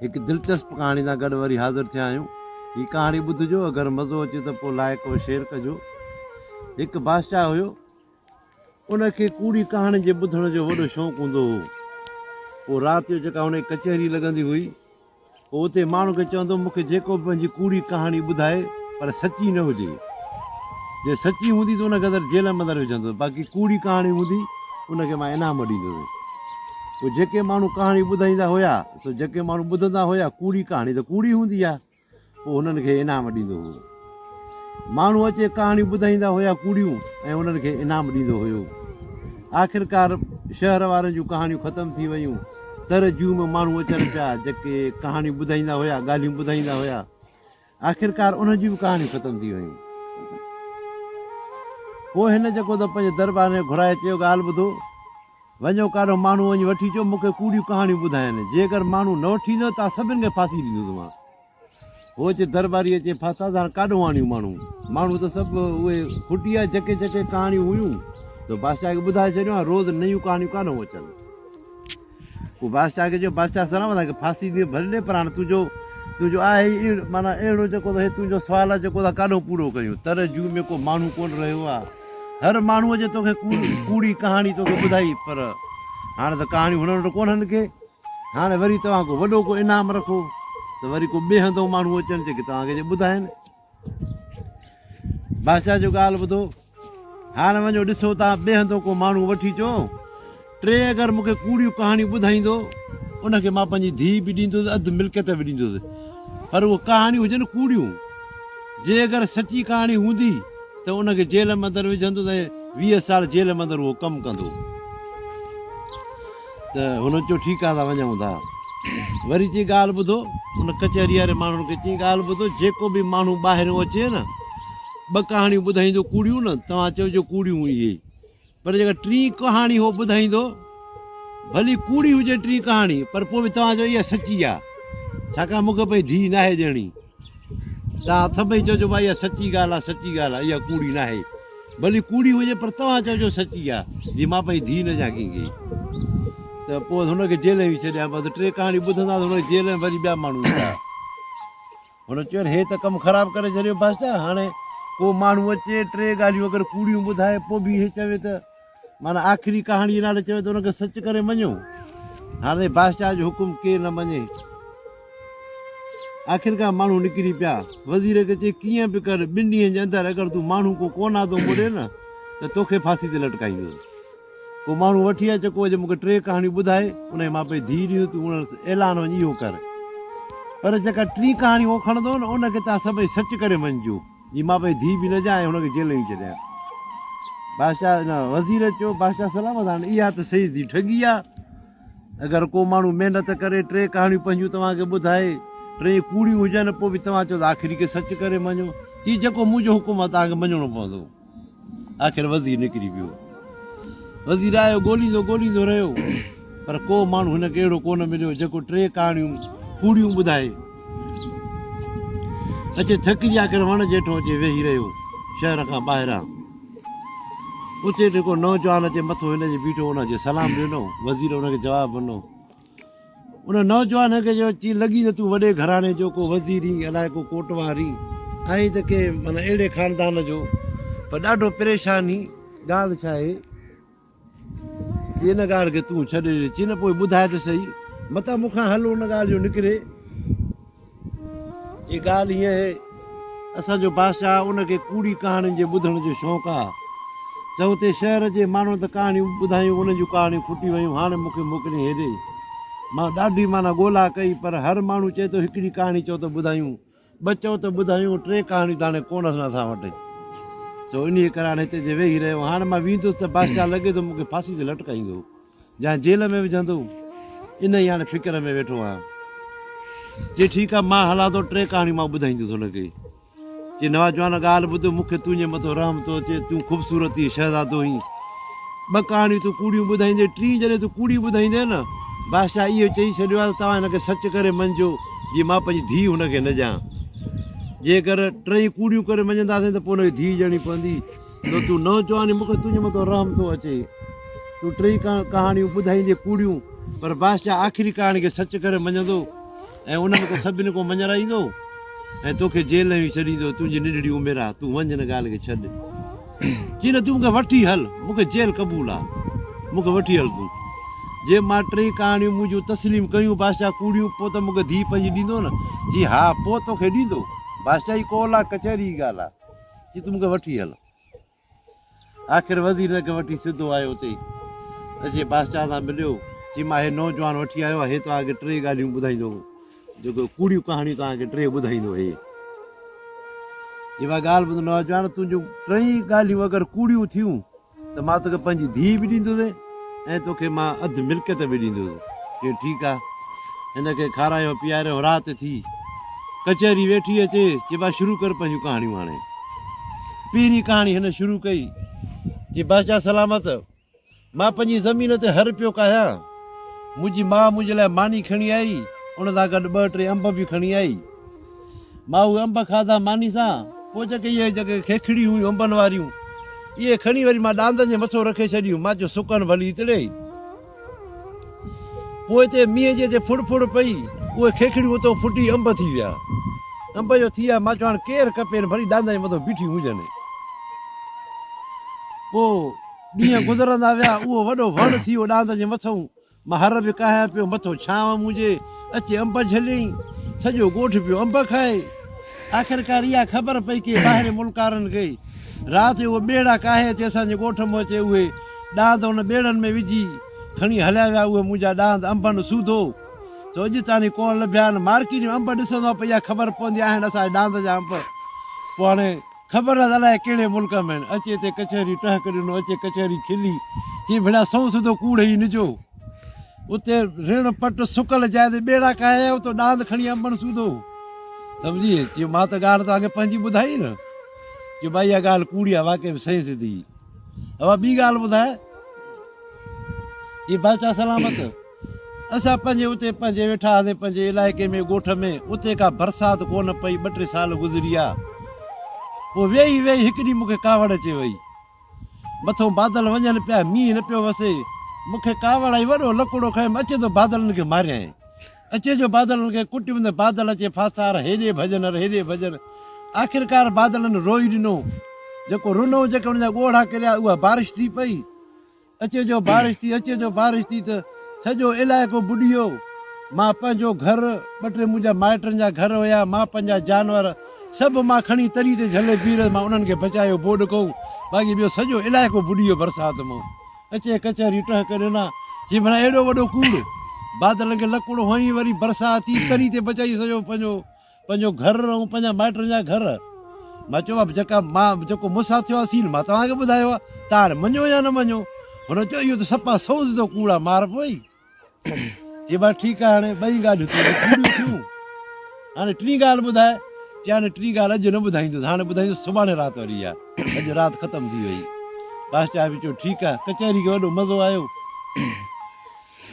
هڪ دلچسپ ڪهاڻي سان گڏ وري حاضر ٿيا آهيون. هي ڪهاڻي ٻڌجو اگر مزو اچي ته پوء لائيڪ ۽ شيئر ڪجو. هڪ بادشاهه هيو. ان کي ڪوڙي ڪهاڻين جي ٻڌڻ جو وڏو شوق هوندو هو. پوء رات جو جيڪا هن جي ڪچهري لڳندي هئي. پوء اتي ماڻهن کي چوندو مون کي جيڪو به پنهنجي ڪوڙي ڪهاڻي ٻڌائي پر سچي نه هجي. جي سچي هوندي ته ان کي اندر جيل ۾ اندر وجهندس باقي ڪوڙي ڪهاڻي هوندي ان کي مان انعام ڏيندس. پوء جيڪي ماڻهو ڪهاڻي ٻڌائيندا هيا سو جيڪي ماڻهو ٻڌندا هيا ڪوڙي ڪهاڻي ته ڪوڙي هوندي آهي. پوء هنن کي انعام ڏيندو هو. ماڻهو اچي ڪهاڻيون ٻڌائيندا هيا ڪوڙيون ۽ انهن کي انعام ڏيندو هيو. آخرڪار شهر وارن جون ڪهاڻيون ختم ٿي ويون. تر جوء ۾ ماڻهو اچن پيا جيڪي ڪهاڻيون ٻڌائيندا هيا، ڳالهيون ٻڌائيندا هيا. آخرڪار انهن جون به ڪهاڻيون ختم ٿي ويون. پوء هن جيڪو ته پنهنجي درٻار ۾ گهرائي چيو ڳالهه ٻڌو. وڃو ڪاڏو ماڻهو وڃي وٺي اچو، مون کي ڪوڙيون ڪهاڻيون ٻڌائين. جيڪر ماڻهو نه وٺي ايندو ته آء سڀن کي ڦاسي ڏيندس مان. هو اچي درٻاري اچي ڦاسا ته هاڻ ڪاڏو آڻيون ماڻهو. ماڻهو ته سڀ اهي کٽي آيا، جيڪي جيڪي ڪهاڻيون هيون سو بادشاهه کي ٻڌائي ڇڏيون، هاڻ روز نيون ڪهاڻيون ڪاڏئون اچن. پوء بادشاهه کي چيو، بادشاهه سلامت هاڻ کي ڦاسي ڏيندين ڀلي ڏي پر هاڻ تنهنجو تنهنجو آهي ئي معنيٰ اهڙو جيڪو ته هي تنهنجو سوال آهي جيڪو ته ڪاڏئون پورو ڪيون. تر جوء ۾ ڪو ماڻهو ڪونه رهيو آهي. هر ماڻهوء جي توکي ڪوڙي ڪهاڻي توکي ٻڌائي پر هاڻي ته ڪهاڻيون هنن وٽ ڪونهن ڪي. هاڻي وري توهان ڪو وڏو ڪو انعام رکو ته وري ڪو ٻئي هنڌئون ماڻهو اچن جيڪي توهان کي ٻڌائين. بادشاهه جو ڳالهه ٻڌو. هاڻ وڃو ڏسو تان ٻئي هنڌو ڪو ماڻهو وٺي اچو. ٽي اگر مون کي ڪوڙيون ڪهاڻيون ٻڌائيندو ان کي مان پنهنجي ڌيء به ڏيندس اڌ ملڪيت به ڏيندس. پر اهي ڪهاڻيون هجن ڪوڙيون. جي اگر سچي ڪهاڻي هوندي ته ان کي جيل ۾ اندر وجهندس ۽ 20 سال جيل ۾ اندر اهو ڪم ڪندو. ته هن چيو ٺيڪ آ اسان وڃون ٿا. وري چيائين ڳالهه ٻڌو، ان ڪچهري واري ماڻهن کي چيائين ڳالهه ٻڌو جيڪو به ماڻهو ٻاهريون اچي نه ٻه ڪهاڻيون ٻڌائيندو ڪوڙيون نه توهان چئجو ڪوڙيون اهي پر جيڪا ٽين ڪهاڻي هو ٻڌائيندو ڀلي ڪوڙي هجي ٽين ڪهاڻي پر پوء به توهان چئو اها سچي آ ڇاڪاڻ مون کي پنهنجي ڌيء ناهي ڏيڻي. توهان سڀئي چئجو ڀائي اها سچي ڳالهه آ سچي ڳالهه آ اها ڪوڙي ناهي. ڀلي ڪوڙي هجي پر توهان چئجو سچي آ جي مان پنهنجي ڌيء نه ڏيان ڪنهن کي ته پوء هن کي جيل ۾ ڇڏيان بس ٽي ڪهاڻي ٻڌندا ته هن کي جيل ۾ وري ٻيا ماڻهو ايندا. هن چيو هي ته ڪم خراب ڪري ڇڏيو بادشاهه هاڻي ڪو ماڻهو اچي ٽي ڳالهيون اگر ڪوڙيون ٻڌائي پوء به هي چوي ته معنيٰ آخري ڪهاڻي جي نالي چوي ته ان کي سچ ڪري مڃو. هاڻي بادشاهه جو حڪم ڪير نه مڃي. آخرڪار ماڻهو نڪري پيا. وزير کي چئي ڪيئن به ڪر ٻن ڏينهن جي اندر اگر تون ماڻهو ڪو ڪونه آندو موڙي نه ته توکي ڦاسي تي لٽڪائيندس. ڪو ماڻهو وٺي اچ ڪو اچي مون کي ٽي ڪهاڻيون ٻڌائي ان کي مان پنهنجي ڌيء ڏيندس تون ان اعلان وڃي اهو ڪر. پر جيڪا ٽين ڪهاڻي هو کڻندو نه ان کي توهان سڀئي سچ ڪري مڃجو. جي مان پنهنجي ڌيء به نه ڏيان ۽ هن کي جيل ۾ ڇڏيان. بادشاهه نه وزير چيو، بادشاهه سلامت هاڻ اها ته صحيح ٿي ٺڳي آ. اگر ڪو ماڻهو محنت ڪري ٽي ڪهاڻيون پنهنجون توهان کي ٻڌائي، ٽيئي ڪوڙيون هجن پوء به توهان چئو ته آخري کي سچ ڪري مڃو. چي جيڪو منهنجو حڪم آ توهان کي مڃڻو پوندو. آخر وزير نڪري پيو. وزير آيو ڳوليندو ڳوليندو رهيو پر ڪو ماڻهو هن کي اهڙو ڪونه مليو جيڪو ٽي ڪهاڻيون ڪوڙيون ٻڌائي. اچي ٿڪجي آخر وڻ جي هيٺون اچي ويهي رهيو شهر کان ٻاهران. اتي هڪ نوجوان اچي مٿو هن جي بيٺو ان اچي سلام ڏنو. وزير ان کي جواب ڏنو. ان نوجوان کي چيو، چي لڳي ته تون وڏي گهراڻي جو ڪو وزير هين الائي ڪو ڪوٽوار هين، آهين ته ڪنهن معنيٰ اهڙي خاندان جو، پر ڏاڍو پريشان هين، ڳالهه ڇا آهي؟ چي ان ڳالهه کي تون ڇڏي ڏي، چي نه پوء ٻڌاء ته سهي، متان مون کان حل ان ڳالهه جو نڪري. جي ڳالهه هيئن اهي، اسان جو بادشاهه ان کي ڪوڙي ڪهاڻين جي ٻڌڻ جو شوق آ. چئو اتي شهر جي ماڻهن ته ڪهاڻيون ٻڌايون، انهن جون ڪهاڻيون کٽي ويون، هاڻي مون کي موڪلين هيڏي. مان ڏاڍي معنيٰ ڳولا ڪئي، پر هر ماڻهو چئي ٿو هڪڙي ڪهاڻي چئو ته ٻڌايون، ٻه چئو ته ٻڌايون، ٽي ڪهاڻيون ته هاڻي ڪونه اسان وٽ. سو انهيء ڪري هاڻي هتي جي ويهي رهيو. هاڻي مان ويندس ته بادشاهه لڳي ٿو مون کي ڦاسي تي لٽڪائيندو. يا جيل ۾ وجهندو، انهيء هاڻي فڪر ۾ ويٺو آهيان. چي ٺيڪ آهي مان هلان ٿو، ٽي ڪهاڻيون مان ٻڌائيندس هن کي. چي نوجوان ڳالهه ٻڌ، مون کي تنهنجي مٿو رحم ٿو اچي، تون خوبصورت ئي شهزادو هين. ٻه ڪهاڻيون تون ڪوڙيون ٻڌائيندين، ٽين جڏهن تون ڪوڙي ٻڌائيندين نه، بادشاهه اهو چئي ڇڏيو آهي ته توهان هن کي سچ ڪري مڃجو، جيئن مان پنهنجي ڌيء هن کي نه ڏيان. جيڪر ٽئي ڪوڙيون ڪري مڃنداسين ته پوء هن کي ڌيء ڏيڻي پوندي. جو تون نوجوان آهين، مون کي تنهنجي مٿان رحم ٿو اچي. تون ٽيئي ڪهاڻيون ٻڌائيندين ڪوڙيون، پر بادشاهه آخري ڪهاڻي کي سچ ڪري مڃندو. ۽ انهن کان سڀني کان مڃرائيندو ۽ توکي جيل ۾ ڇڏيندو، تنهنجي ننڍڙي عمر آ، تون وڃ هن ڳالهه کي ڇڏ. چي نه تون مون کي وٺي هل، مون کي جيل قبول آ، مون کي وٺي هل تون. جي مان ٽئي ڪهاڻيون منهنجون تسليم ڪيون بادشاهه ڪوڙيون، پوء ته مون کي ڌيء پنهنجي ڏيندو نه؟ چي ها، پوء توکي ڏيندو. بادشاهه جي قول آ، ڪچهري جي ڳالهه آ. چي تون مون کي وٺي هل. آخر وزير هن کي وٺي سڌو آيو اتي اچي بادشاهه سان مليو. چي مان هي نوجوان وٺي آيو آهيان، هي توهان کي ٽي ڳالهيون ٻڌائيندو، جيڪو ڪوڙيون ڪهاڻيون توهان کي ٽي ٻڌائيندو هي. چي مان ڳالهه ٻڌ نوجوان، تنهنجون ٽئي ڳالهيون اگر ڪوڙيون ٿيون ته مان توکي پنهنجي ڌيء به ڏيندس ۽ توکي مان اڌ ملڪيت به ڏيندس. چي ٺيڪ آ. هن کي کارايو پياريو، رات ٿي. ڪچهري ويٺي اچي، چي با شروع ڪر پنهنجون ڪهاڻيون هاڻي. پهرين ڪهاڻي هن شروع ڪئي، چي بادشاهه سلامت، مان پنهنجي زمين تي هر پيو ڪاهيان. منهنجي ماء منهنجي لاء ماني کڻي آئي، ان سان گڏ ٻه ٽي انب به کڻي آئي. مان اهي انب کاڌا ماني سان، پوء جيڪي اهي جيڪي کيکڙيون هيون انبن واريون، اهي کڻي وري مان ڏاندن جي مٿو رکي ڇڏيون، مان چيو سڪن ڀلي اتڙي. پوء اتي مينهن جي اتي ڦڙ ڦڙ پئي، اهي کيکڙيون اتو ڦٽي انب ٿي ويا. انب جو ٿي ويا، مان چيو هاڻ ڪير ڪپين، ڀلي ڏاندن جي مٿو بيٺي هجن. پوء ڏينهن گذرندا ويا، اهو وڏو وڻ ٿي ويو ڏاند جي مٿئون. مان هر به ڪاهيان پيو، مٿو ڇانو منهنجي، اچي انب جهليائين. سڄو ڳوٺ پيو انب کائي. آخرڪار اها خبر پئي ڪي ٻاهرين ملڪارن کي رات جو اهي ٻيڙا ڪاهي اچي اسان جي ڳوٺ م اچي اهي ڏاند ان ٻيڙن ۾ وجهي کڻي هليا ويا. اهي منهنجا ڏاند انبن سوڌو سو اڄ تاڻي ڪونه لڀيا آهن. مارڪيٽ ۾ انب ڏسندو آهيان پوء اها خبر پوندي آهن اسان جي ڏاند جا انب. پوء هاڻي خبر نه ته الائي ڪهڙي ملڪ ۾ آهن. اچي هتي ڪچهري ٽهڪ ڏنو، اچي ڪچهري کلي، چي ڀيڻا سنئون سڌو ڪوڙ هي نجو. اتي رڻ پٽ سڪل جاء تي ٻيڙا ڪاهي آيو ته ڏاند کڻي انبن سوڌو. سمجهي؟ چيو مان ته ڳالهه توهان کي پنهنجي ٻڌائي نه. چيو ڀائي اها ڳالهه ڪوڙي آهي واقعي به سنئين سڌي. اها ٻي ڳالهه ٻڌاء. چي بادشاهه سلامت! اسان پنهنجي اتي پنهنجي ويٺا هئاسين پنهنجي علائقي ۾ ڳوٺ ۾ اتي ڪا برسات ڪونه پئي ٻه ٽي سال گذري ويا پوء ويهي ويهي هڪ ڏينهن مون کي ڪاوڙ اچي وئي مٿو بادل وڃن پيا مينهن نه پيو وسي مون کي ڪاوڙ آئي وڏو لڪڙو کنيم اچي ٿو بادلن کي ماريائين اچي جو بادلن کي ڪٽيم ته بادل اچي ڦاسار هيڏي ڀڄن هيڏي ڀڄن آخرڪار بادلن روئي ڏنو جيڪو رنو جيڪي ان جا ڳوڙها ڪريا اها بارش ٿي پئي اچي جو بارش ٿي، اچي جو بارش ٿي ته سڄو علائقو ٻڏي ويو. مان پنهنجو گهر، ٻه ٽي منهنجا مائٽن جا گهر هيا، مان پنهنجا جانور سڀ مان کڻي تري تي جهلي بيهي رهيس، مان انهن کي بچايو بوڏ ڪئون، باقي ٻيو سڄو علائقو ٻڏي ويو برسات مان. اچي ڪچهري ٽهڪ ڏنا، چي ڀلا ايڏو وڏو ڪوڙ، بادلن کي لڪڙو هنئي وري برسات ٿي، تري تي بچائي سڄو پنهنجو پنهنجو گهر ۽ پنهنجا مائٽن جا گهر. مان چيو آهي جيڪا مان جيڪو مون سان ٿيو آهي سين مان توهان کي ٻڌايو آهي توهان هاڻي مڃو يا نه مڃو. هن چيو اهو ته صفا سنئون سڌو ڪوڙ آهي مار پوئي. چي بس ٺيڪ آهي هاڻي ٻئي ڳالهيون تنهنجون ڪوڙيون ٿيون. هاڻي ٽين ڳالهه ٻڌاء. چي هاڻي ٽين ڳالهه اڄ نه ٻڌائيندس هاڻي ٻڌائيندس سڀاڻي رات وري اها اڄ رات ختم ٿي وئي. بادشاهه به چيو ٺيڪ آهي. ڪچهري کي وڏو مزو آيو.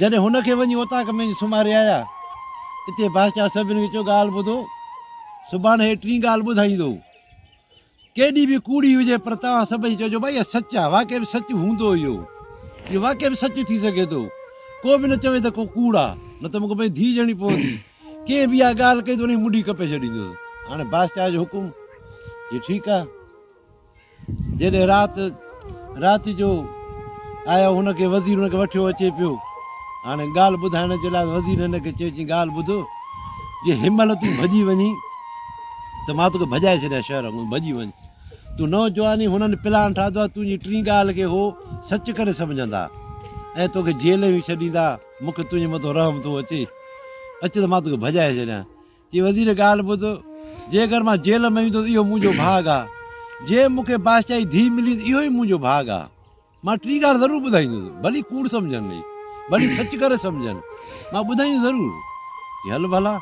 جڏهن هن کي وڃي اوطاق ۾ سمهاري آيا، اتي بادشاهه سڀني کي چيو، ڳالهه ٻڌو، سڀاڻي هي ٽين ڳالهه ٻڌائيندو. ڪيڏي به ڪوڙي هجي پر توهان سڀئي چئجو ڀائي اها سچ آهي، واقعي به سچ هوندو اهو. اهو واقعي به سچ ٿي سگهي ٿو. ڪو به نه چوي ته ڪو ڪوڙ آهي، نه ته مون کي پنهنجي ڌيء ڄڻي پوندي. ڪنهن به اها ڳالهه ڪئي ته ان جي منڍي ڪپي ڇڏيندس. هاڻي بادشاهه جو حڪم، چي ٺيڪ آهي. جڏهن رات رات جو آيو هن کي وزير هن کي وٺيو اچي پيو. هاڻي ڳالهه ٻڌائڻ جي لاء وزير هن کي چيو چي ڳالهه ٻڌ جي هن مهل تون ڀڄي وڃين ته مان توکي ڀڄائي ڇڏيان شهر کان ڀڄي وڃ تون نوجوان آهين هنن پلان ٺاهيو آهي تنهنجي ٽين ڳالهه کي هو سچ ڪري سمجهندا ۽ توکي جيل ۾ ڇڏيندا مون کي تنهنجي مٿو رحم ٿو اچي اچ ته مان توکي ڀڄائي ڇڏيان چي وزير ڳالهه ٻڌ، جيڪر مان جيل ۾ ويندس اهو منهنجو ڀاڳ آ، جي مون کي بادشاهي ڌيء ملي ته اهو ئي منهنجو ڀاڳ آ. مان ٽين ڳالهه ضرور ٻڌائيندس، ڀلي ڪوڙ سمجهن ۽ ڀلي سچ ڪري سمجهن، مان ٻڌائيندس ضرور. چي هل ڀلا.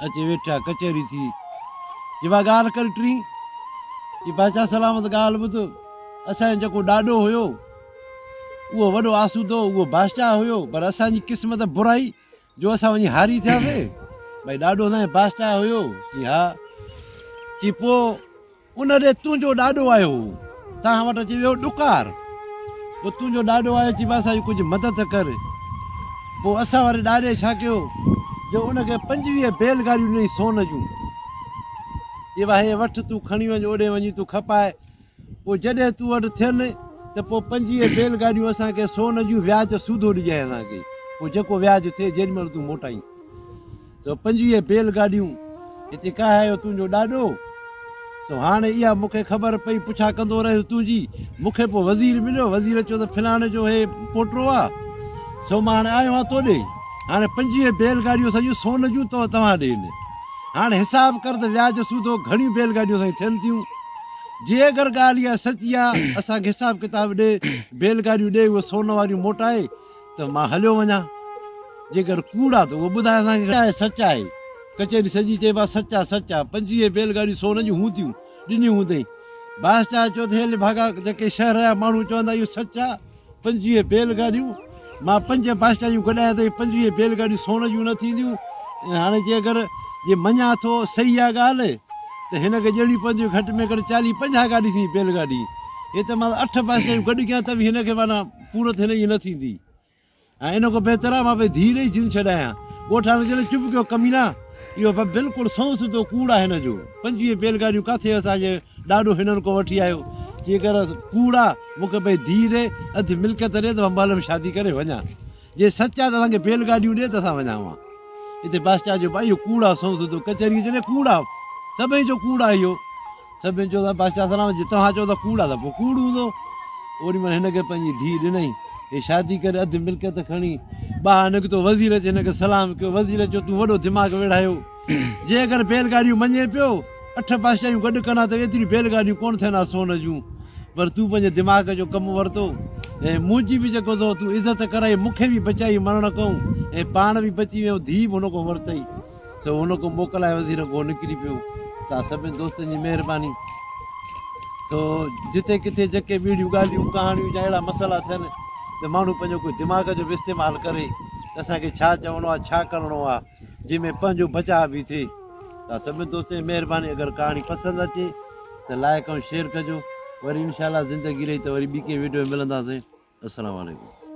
اچي ويٺا، ڪچهري ٿي. چي ڀاء ڳالهه ڪر ٽين. چي بادشاهه سلامت ڳالهه ٻڌ، اسان جو جيڪو ڏاڏو هيو، اهو وڏو آسودو، اهو بادشاهه هيو، پر اسان جي قسمت برائي جو اسان وڃي هاري ٿياسين. ڀئي ڏاڏو سائين بادشاهه هيو؟ چي ها. چي پوء ان ڏي تنهنجو ڏاڏو آيو هو، توهان وٽ اچي ويو ڏڪار. پوء تنهنجو ڏاڏو آيو چي ڀاء اسان جي ڪجهه مدد ڪر. پوء اسان واري ڏاڏي ڇا ڪيو؟ جو ان کي 25 بيل گاڏيون ڏنائين سون جون. چي ڀاء هي وٺ تون کڻي وڃ اوڏي وڃي تون کپاء. پوء جڏهن تون وٽ ٿين ته پوء 25 بيل گاڏيون اسان کي سون جون وياج سوڌو ڏجانء اسان کي. پوء جيڪو وياج ٿئي جيڏي مهل تون موٽائين. سو 25 بيل گاڏيون هتي ڪاهي آيو تنهنجو ڏاڏو. سو هاڻي اها مون کي خبر پئي پڇا ڪندو رهيس تنهنجي. مون کي پوء وزير مليو. وزير چيو ته فلاڻي جو هي پوٽو آ. سو مان هاڻي آيو آهيان تو ڏي. هاڻي 25 بيل گاڏيون اسان جون سون جون تو توهان ڏي آهن. هاڻي حساب ڪر ته وياج سوڌو گهڻيون بيل گاڏيون اسان جون ٿين ٿيون. جي اگر ڳالهه اها سچي آ اسان کي حساب ڪتاب ڏي، بيل گاڏيون ڏي اهي سون واريون موٽائي ته مان هليو وڃان. جيڪر ڪوڙ آ ته اهو ٻڌاء اسان کي. آهي سچ آهي. ڪچهري سڄي چئبا سچ آ سچ آ. 25 بيل گاڏيون سون جون هونديون ڏنيون هوندئين. بادشاهه چيو ته هي لڀاڳا جيڪي شهر جا ماڻهو چوندا اهو سچ آ. 25 بيل گاڏيون مان پنج بادشاهيون گڏايان ته اهي 25 بيل گاڏيون سون جون نه ٿينديون. هاڻي جي اگر جي مڃان ٿو صحيح آ ڳالهه ته هن کي ڏيڻيون پونديون گهٽ ۾ گهٽ 40 50 گاڏي ٿيندي بيل گاڏي. هي ته مان اٺ بادشاهيون گڏ ڪيان ته به هن کي معنيٰ پورت هن جي نه ٿيندي. ۽ ان کان بهتر آهي مان پنهنجي ڌيء ڏئي جند ڇڏايان. ڳوٺاڻن چيو چپ ڪيو ڪمينا، اهو بلڪل سنئون سڌو ڪوڙ آهي هن جو. 25 بيل گاڏيون ڪاٿي اسان جي ڏاڏو هنن کان وٺي آيو. جيڪر ڪوڙ آ، مون کي پنهنجي ڌيء ڏي، اڌ ملڪيت ڏي ته مان محل ۾ شادي ڪري وڃان. جي سچ آ ته اسان کي بيل گاڏيون ڏي ته اسان وڃان. اتي بادشاهه چيو ڀائي اهو ڪوڙ آ سنئون سڌو. ڪچهريء چيو نه ڪوڙ آ، سڀئي چيو ڪوڙ آ اهو. سڀني چيو ته بادشاهه سلامت جي توهان چئو ته ڪوڙ آ ته پوء ڪوڙ هوندو. اوڏي مهل هن کي پنهنجي ڌيء ڏنائين. هي شادي ڪري اڌ ملڪيت کڻي ٻاهر نڪتو. وزير اچي هن کي سلام ڪيو. وزير چيو تون وڏو دماغ ويڙهايو. جي اگر بيل گاڏيون مڃين پيو، اٺ بادشاهيون گڏ ڪن ها ته ايتريون بيل گاڏيون ڪونه ٿين ها سون جون. پر تون پنهنجي دماغ جو ڪم ورتو ۽ منهنجي به جيڪو سو تون عزت ڪرائي مون کي به بچائي مرڻ کئون ۽ پاڻ به بچي ويو ڌيء به هن کان ورتئي. سو هن کان موڪلائي وزير کان نڪري پيو. توهان سڀني دوستن جي مهرباني. سو جتي ڪٿي جيڪي به اهڙيون ڳالهيون، ڪهاڻيون يا اهڙا مسئلا ٿين ته ماڻهو پنهنجو ڪجهه دماغ جو به استعمال ڪري ته اسان کي ڇا چوڻو آهي، ڇا ڪرڻو آهي، جنهن ۾ پنهنجو بچاء به ٿئي. توهان سڀني دوستن جي مهرباني. اگر ڪهاڻي پسند اچي ته لائڪ ۽ شيئر ڪجو. وري انشاء الله زندگي رهي ته وري ٻي ڪنهن وڊيو ۾ ملنداسين. السلام عليڪم.